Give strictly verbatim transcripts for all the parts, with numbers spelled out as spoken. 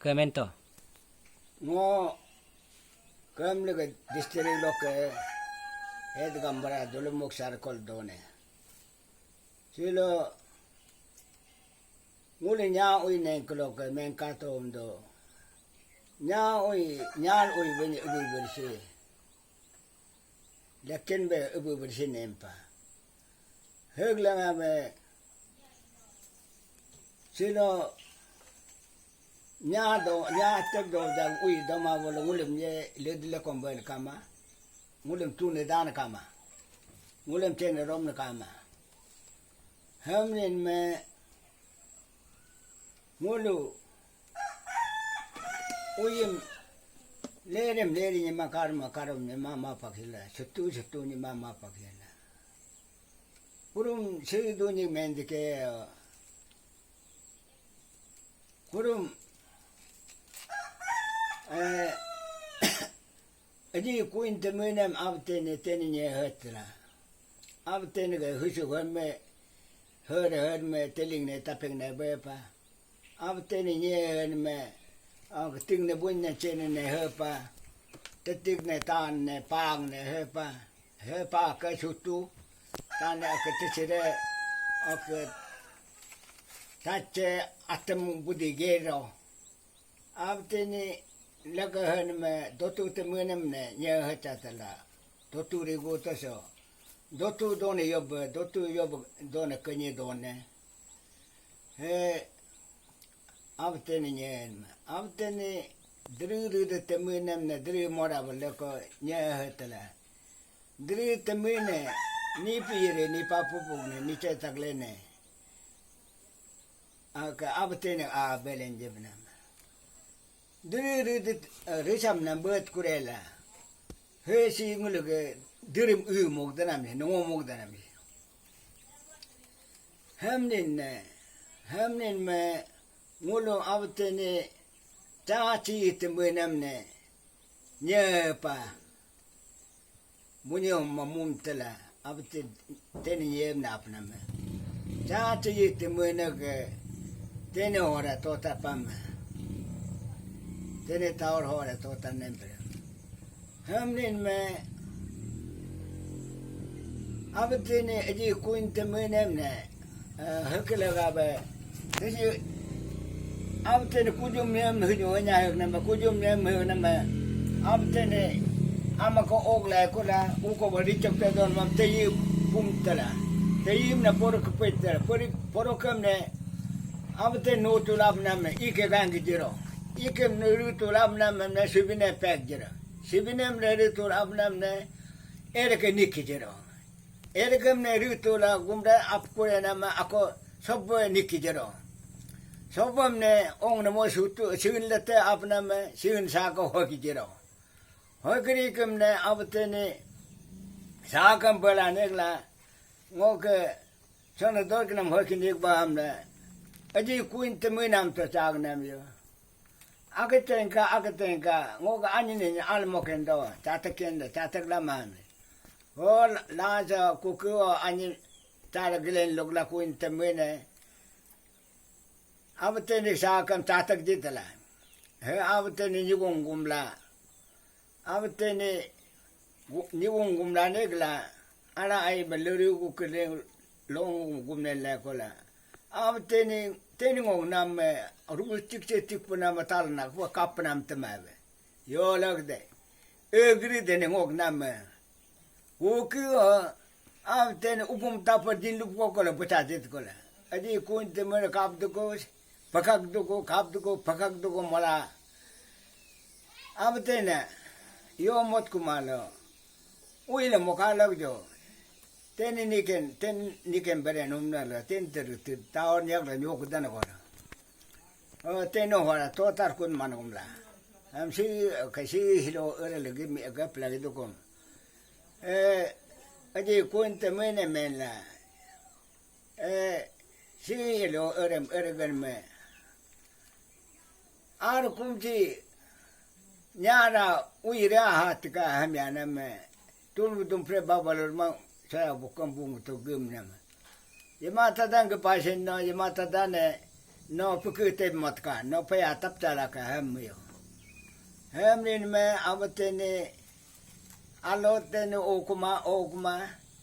Kemento. Ngo Kamle ke district loke head gambara Dollungmukh circle done. Silo ngule nya ui neng kelo ke mengkato umdo. Nya ui, nyal ui bini ubi bersi. Lekin be ubi bersi nempa. Heglang ame silo nya do, nya tek do, jang ui doma bolo ngulem ye led le kombel kama. Ngulem tune dan kama. Ngulem tene rom ne kama. Hamlin me ngulu uyim lerem leri ni makar makarum ni mama pakila, setu setu ni mama pakila. Kurum sedu ni mendike, kurum, eh, aji kuin temuinem abtene teni nye hetla. Abtene ke husu hemme, her her me teling ne tapeng ne bepa. Abtene nye hen me, ang ting ne bun ne chene ne hepa. Tetik ne tan ne pang ne hepa. Hepa ke sutu. Tan ne ke tesire, ke tache atem budi gero. Abtene lagahan me dotu temuinem ne nye hechatala. Dotu rigu toso. Dotu done yob, dotu yob done kenye done. He, abtene nye me. Abtene dri ri de temuinem ne dri mora ba leko nye hetala. Dri temine ni pire ni papupuk ne ni che tagle ne. Aka abtene a belen jebna. Diri ri dit, eh, risam na bet kurela. He si ngulu ke dirim u mok danam ni, nongo mok danam ni. Hamnin ne, hamnin me ngulu abtene cha chi tembenam ne, nyepa. Munyo mamum tela, abte teni yem na apname. Cha te yi te muene ke, teni hora tota pam. Teni taur hora tota nempe. Hamnin me, abte ne aji kuin te muenem ne. Eh, hekele gabe. Tesi abtene kujum nem hujung nya hek nama kujum nem hek nama. Abtene ama ko oglai kula uko bari chok te don mam te yi pum tala. Te yi na poro ke pet tala. Pori poro kem ne abtene no tulap nama ike gang jiro. Ike ne ru tulap nama ne sibine pek jiro. Sibine ne ru tulap nama ne ere ke nik jiro. Ergem ne ri tula gumra apkure nama ako sobbo niki jero. Sobbom ne ong namo sutu sin lete apname sin sako hoki jero. Hokri kem ne abtene sakam bela negla ngoke sona dorknam hoki nik ba amne. Aji kuin teminam to chagnam yo. Ake tengka, ake tengka, ngoka anyi ni almo kendo, chatak kendo, chatak laman. Ho la, la sa kuku o anyi chara gilen lok la kuin temene. Abtene sakam chatak jitala. He abtene nyugung gumla. Abtene gu-, nyugung gumla negla. Ana ai ba lori ku kele long gumne le kola. Abtene, tene ngong nam me, ru tik che tik puna ma tal na, ku kap nam temabe. Yo lagde. Egri dene ngok nam me. Woki, ah, tene upum tapa din lup ko kola buta dit kola. Adi kun te mene kap duko, pakak duko, kap duko, pakak duko mola. Abtene, yo mot kumalo. Uile moka lagjo. Tene niken, ten niken bere numna la, ten ter, ter, taon yak la nyok dana kola. Oh, teno hora, totar kun manum la. Am si, kasi hilo ere lagi mi agap lagi dukum. Eh, aji kun te mene men la. Eh, si hilo erem ergan me. Ar kumji nyara uira hatika hamyana me. Tulu dumpre babalur ma saya bukam bungu to gum nama. Yema tadang ke pasen no, yema tadane No pukute matka, no paya tapchala ka hem yo. Hem nin me abatene, alo tene okuma, okuma,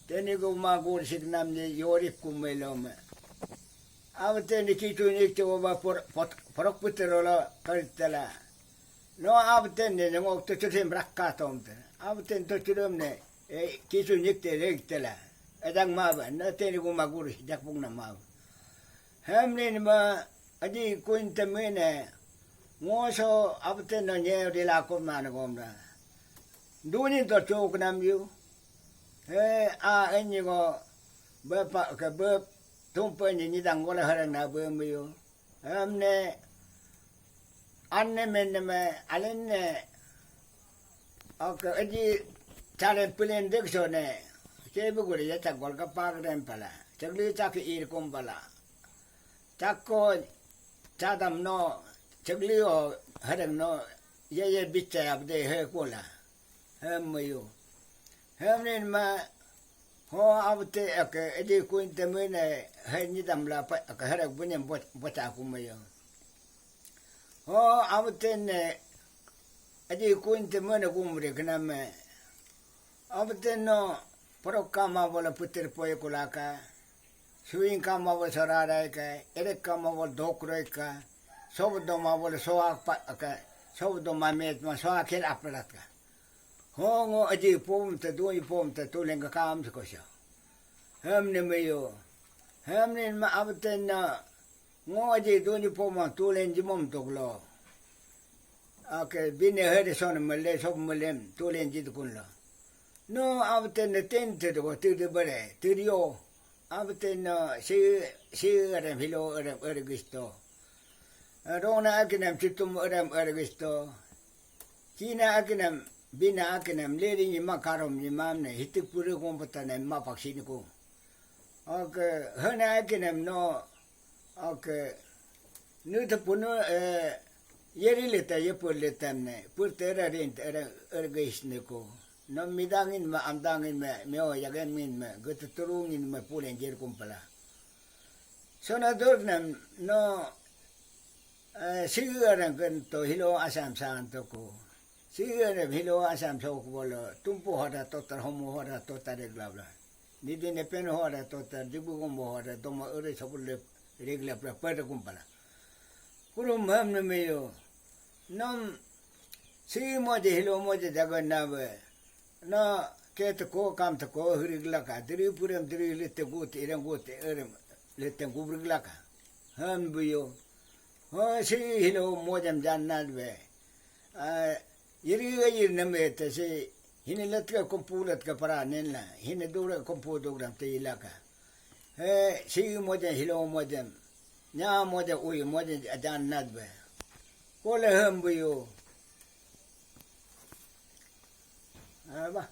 tene guma gur siknam ni yori kumelo me. Abatene kitu nikte oba por-, pot-, porok putero lo karitela. No abatene ngok to churim rakka tomte. Abatene to churim ne, eh, kitu nikte regtela. Edang ma ba, no tene guma gur jakpung na ma. Hem nin ma, Aji kuin temene, ngoso abten no nye di lakum na gomna. Duni to chok nam yu. He, a, enyi go, be pa, ke be, tumpe nyi nyi dang gola harang na be mu yu. Amne, anne menne me, alenne, oke, aji, chale pilen dek so ne, ke be gure ya chak gol ka pak den pala, chagli chak ir kum pala. Chakko chadam no, chagli o, harang no, ye ye bicha abde he kola. Hem mayu. Hem nin ma, ho abte ake, edi kuin temene, he nidam la pa, ake harak bunyam bot-, bota kumayo. Ho abte ne, edi kuin temene gumre kename. Abte no, porok kama bola putir poi kulaka. Suing kama bo sorarai ka, erek kama bo dokroi ka, sob doma bo soak pa ka, sob doma met ma soak kel aprat ka. Hongo aji pom te doi pom te tulen ka kam se kosa. Hem ne meyo. Hem ne ma abten na ngo aji doi pom ma tulen jimom toklo. Ake bine hede son mele sob melem tulen jit kunlo. No abten ne ten te do te de bare te dio. Abten no si, si arem hilo arem ergisto. Rona akinem chitum arem ergisto. China akinem, bina akinem, leri ni makarom ni mamne, hitik puri kompata ne mapaksiniku. Oke, hana akinem no, oke, nu te punu, eh, yeri leta, yepur letam ne, pur tera rin tera ergisniku. No midangin ma, amdangin ma, meo yagem ngin ma, gutu turungin ma, pulen jer kumpala. Sona dur nam, no, eh, sigi arang kan to hilo asam san to ko. Sigi arang hilo asam so ko bolo, tumpu hada totar, homo hada totar reglabla. Nidi ne pen hada totar, dibu gombo hada, doma ure sabul reglabla, pada kumpala. Kuru mam na meyo. Nam si moje hilo moje jaga na be. Na ke te ko kam te ko hiri glaka. Diri puram diri lete gut irang gut erem lete gubri glaka. Han buyo. Ho si hilo mojam jan na be. Ah, yiri ga yir nam ete si hini letka kompu letka para nen la. Hini dura kompu dugram te ilaka. He, si moje hilo moje. Nya moja ui moja ajan nadbe. Kole hem buyu. Aba.